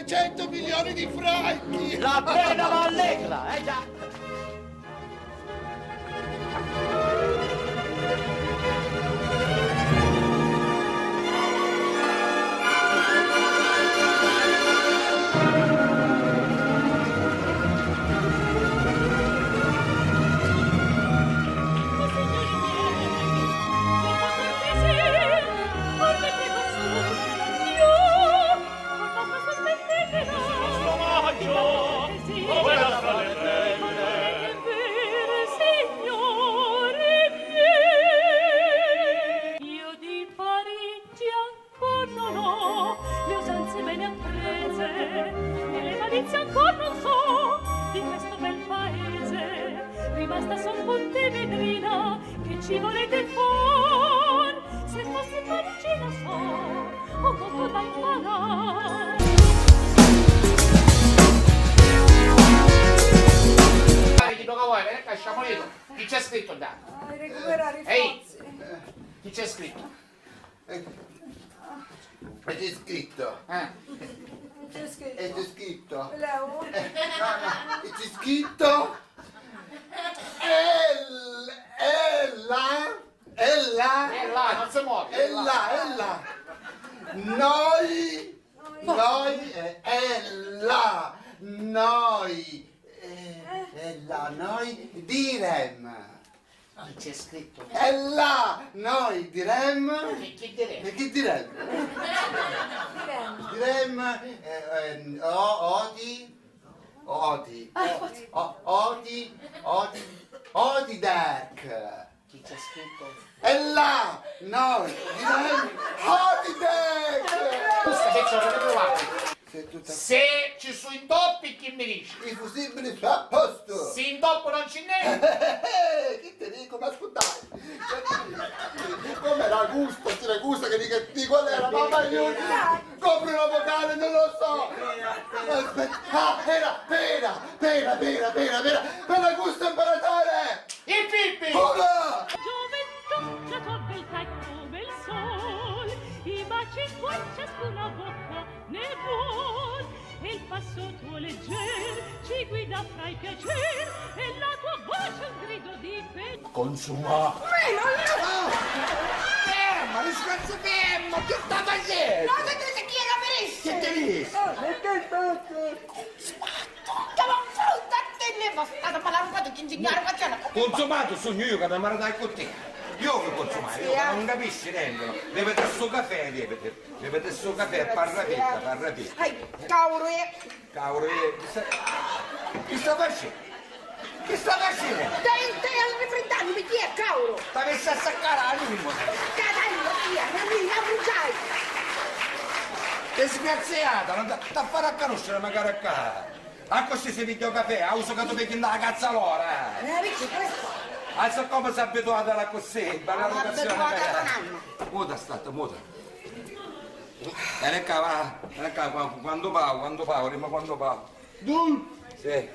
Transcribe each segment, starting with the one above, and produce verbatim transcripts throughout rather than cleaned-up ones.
Cento milioni di franchi! La bella ma allegra, eh già! Io di Parigi ancor non ho le usanze bene apprese, e le malizie ancor non so di questo bel paese. Rimasta son Pontevedrina, che ci volete far? Se fossi parigina so, ho molto da imparar. Dai, chi tocca a voi? Veni qua, sciamolito. Chi c'è scritto, dai? Ah, recuperare i Ehi! Chi c'è scritto? Eh, e c'è scritto. Eh. C'è scritto. E c'è scritto. Leo? Eh, no, no, e c'è scritto. El-, ella, ella. È là, non si muove, è Ella, là. Ella. Noi, noi, eh, ella, noi, eh, ella, noi direm. Chi c'è scritto? E là noi direm. E chi direm? E chi direm? Direm, eh, eh, o-, oti, oti, o-, oti, oti, oti dec. Chi c'è scritto? E là noi direm oti dec. Questa che ci ho ritrovato. Se tutta Se ci su intoppi, chi mi dici? I fusibili su a postu! Si intoppu non ci n'è! Chi ti dico, ma ascuttai! Come la gusta, c'è la gusta che dico, dico, qual era? Mamma aiuto! Compri una vocale, non lo so! Aspetta, ah, era, pera, pera, pera, pera, pera, per la gusta imperatore! I pippi! Ora! Gioventù, la tua beltà è come il sol, i baci tuoi ciascuna bocca ne vuol, e il passo tuo legger ci guida fra i piacer, e la tua voce un grido di fel- Consumà! Meno, no! Ferma, discorsi, ferma! Chi sta facennu? No, se tu sei chi era per Chi ti dici? Consumà! Tutta la frutta te ne va stata, ma la roba di ingegnere, ma c'è una Consumatu sugnu iu ca mi maritai cu tia. Iu chi consumai, iu ca non capisci nenti, no? Beviti stu cafè, beviti, beviti stu cafè, parra picca, parra picca. Ai, cauru, eh. Cauru, eh, chi sta, chi sta facennu? Chi sta facennu? Stai, stai al rifriddariu, mi tia, cauru. T'avissi a saccari la lingua. Catannu, tia, non mi la bruciai. Disgraziata, non t'ha, t'ha fari a canusciri macari a ca. Accussì si pigghia u cafè, a usu ca tu pigghi nta la cazzalora, eh! Eh, perché questo? Ah, siccomu si abituata d'accussì, bella educazione. Abituata ca nannu. Muta, stata, muta. Veni ccà, va, veni ccà, qua, quantu pagu, quantu pagu, dimmi quantu pagu. Dui? Sì.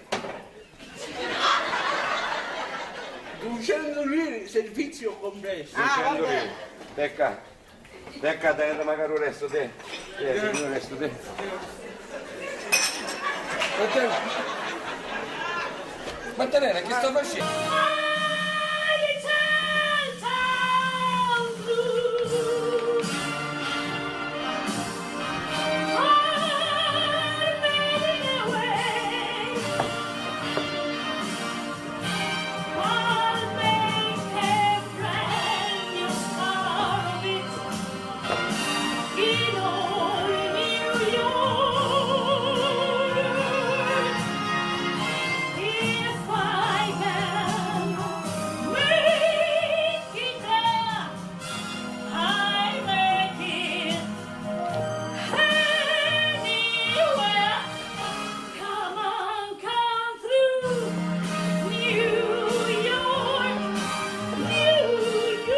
Ducentu liri, servizio complesso. Ah, ducentu liri. Pecca. Pecca, teniti macari u restu, te. Te, teniti u restu, te. Maddalena, chi sta facennu? Come on, come through New York, New York.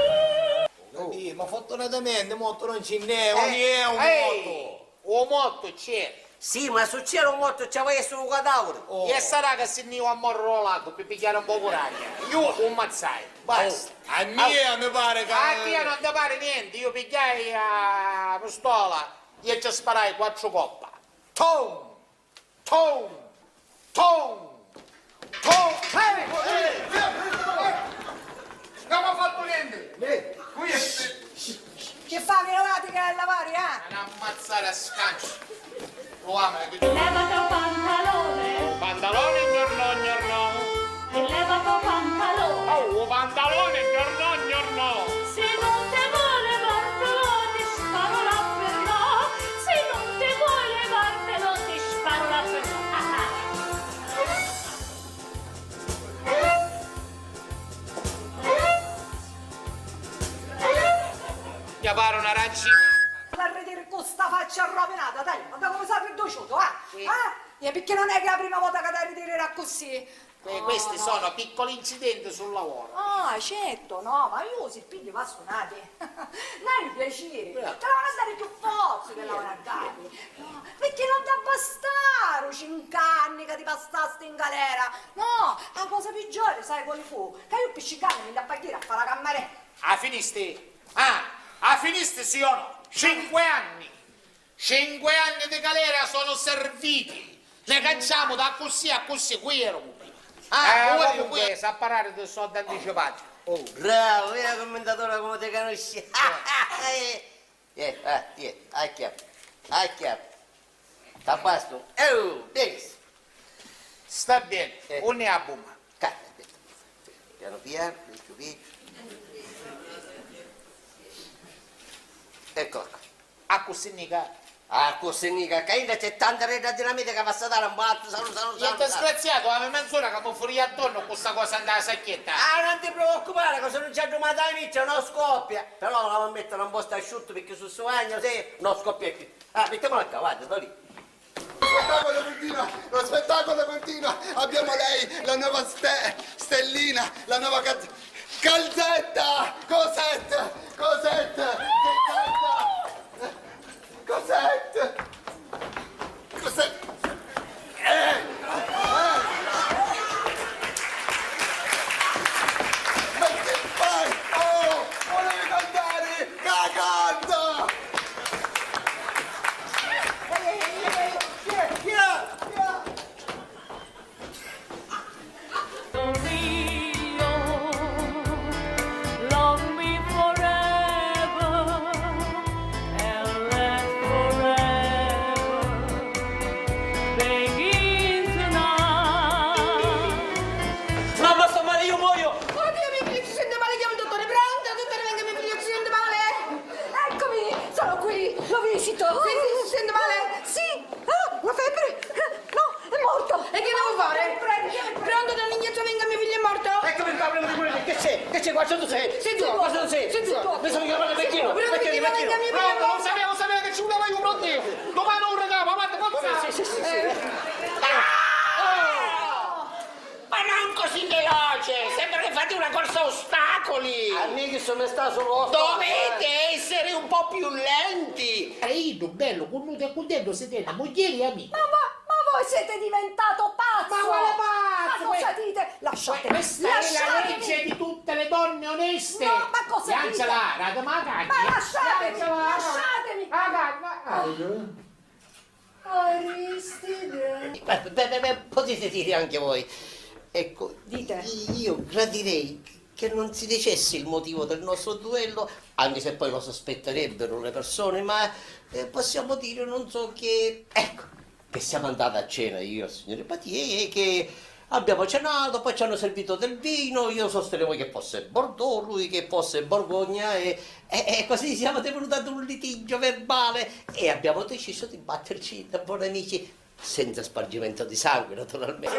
Oh. Dì, ma fortunatamente mottu non ci n'è, eh, non è un, ehi, mottu. U mottu c'è. Sì, ma su c'era un mottu ci aveva essere un cadavere. Oh. E sarà che si nni iu a morrere o lacu pi pigghiari un pocu d'aria. Iu u mazzai. Basta. Oh. A mia mi pare che... A tia non ti pare niente, iu pigghiai a pistola e ci sparai quattru coppa. Tom! Tom! Tom! Tom! Eh! Eh! Non ho fatto niente! Qui è... Chi fa, mi lavati che è lavare, eh? Non ammazzare a scacci! Proviamo, eh, che... Levati u pantaloni. U pantaloni gnornò gnornò. E levati u pantaloni. Oh, u pantaloni gnornò gnornò. Si nun ti voi levartelo, ti sparu la pirla. Si nun ti voi levartelo, ti sparu la pirla. Gna pari un'arancina. L'arridiri cu sta faccia rovinata, dai, ma da come s'ha ridduciutu, eh? Sì. Eh? E picchì non è che è la prima vota che t'arridiri accussì? Que-, questi sono piccoli incidenti sul lavoro. Ah, certo, no, ma io si pigghi va sunati. Dai, piacere. Te la vado a dare più forza che la vado a dare. No, perché non ti bastaru cinque anni che ti passasti in galera. No, la cosa peggiore, sai quale fu? Che io pi cinque anni mi andai a pagare a fare la cammarera. Ah, finisti? Ah, ah, finisti, sì o no? Cinque anni. Cinque anni di galera sono serviti. Ne cacciamu da accussì a accussì, qui ero prima. Ah, eh, vuoi comunque, qui? Sa parrari di soldi anticipati. Oh. Bravo, vedi, commentatore, come ti conosci. Eh, eh, eh, acchiappa, acchiappa. T'abbastu. Oh, benissimo. Sta bene, eh. Unni è a bumma? Calma, aspetta. Piano piano, più più. Ecco qua. Accussì nica. Accussì nica, ca intra c'è tanta redda dinamite ca va a satari un battu, salu, salu, salu. Disgraziatu, havi menz'ura ca mi furìa attornu cu sta cosa nta sacchetta. Ah, non ti preoccupare, ca si non ci addumata la miccia non scoppia. Però la vò mettere un posto asciutto perché su stu bagno, sì, non scoppia più. Ah, mettiamola qua, guarda, sta lì. Lo spettacolo continua, lo spettacolo continua. Abbiamo lei, la nuova ste-, stellina, la nuova calz-, calzetta! Cosetta! Cosetta! Che calza! Cosetta! Cosetta! Eh! Eh! Ma che fai? Oh! Volevi cantare? Cagando! Love me forever and let forever begin tonight. Mamma, sto male, io muoio! Oddio, mio figlio si sente male, chiama il dottore. Pronto, dottore, venga, mio figlio si sente male. Eccomi, sono qui, lo visito. Sì, sì, si sente male? Sì. Ah, la febbre? No, è morto. E che devo fare? Pronto, don Ignazio, venga, mio figlio è morto. Eccomi qua, prima di morire. Che c'è? Che c'è? Qualcosa c'è? Sei tu. Qualcosa c'è? Sei tu. Mi sono chiamato Becchino. Pronto, Becchino, Becchino. Pronto, lo sapevo, lo sapevo che ci voleva io, pronto. Domani un regalo, guarda, forza. Sì, sì, sì, sì. Ah! Ma non così veloce! Sembra che fate una corsa a ostacoli! Amici, sono stato solo otto. Dovete essere un po' più lenti! E iddu, bellu, cunnutu e cuntentu, si teni a mugghieri e amicu. Ma, ma, ma voi siete diventato pazzo! Ma quale pazzo? Ma cosa dite? Lasciatemi, lasciatemi! Que-, questa è la legge di tutte le donne oneste! No, ma cosa dite? Lanciala, ma lasciatemi, lasciatemi! Ah, calma! Ah. Aristide. Beh, beh, beh, beh, potete dire anche voi. Ecco, dite. I-, io gradirei che non si dicesse il motivo del nostro duello, anche se poi lo sospetterebbero le persone, ma, eh, possiamo dire, non so, che, ecco, che siamo andati a cena io e il signor Epatì e che abbiamo cenato, poi ci hanno servito del vino, io sostenevo che fosse Bordeaux, lui che fosse Borgogna e, e, e così siamo venuti ad un litigio verbale e abbiamo deciso di batterci da buoni amici, senza spargimento di sangue, naturalmente.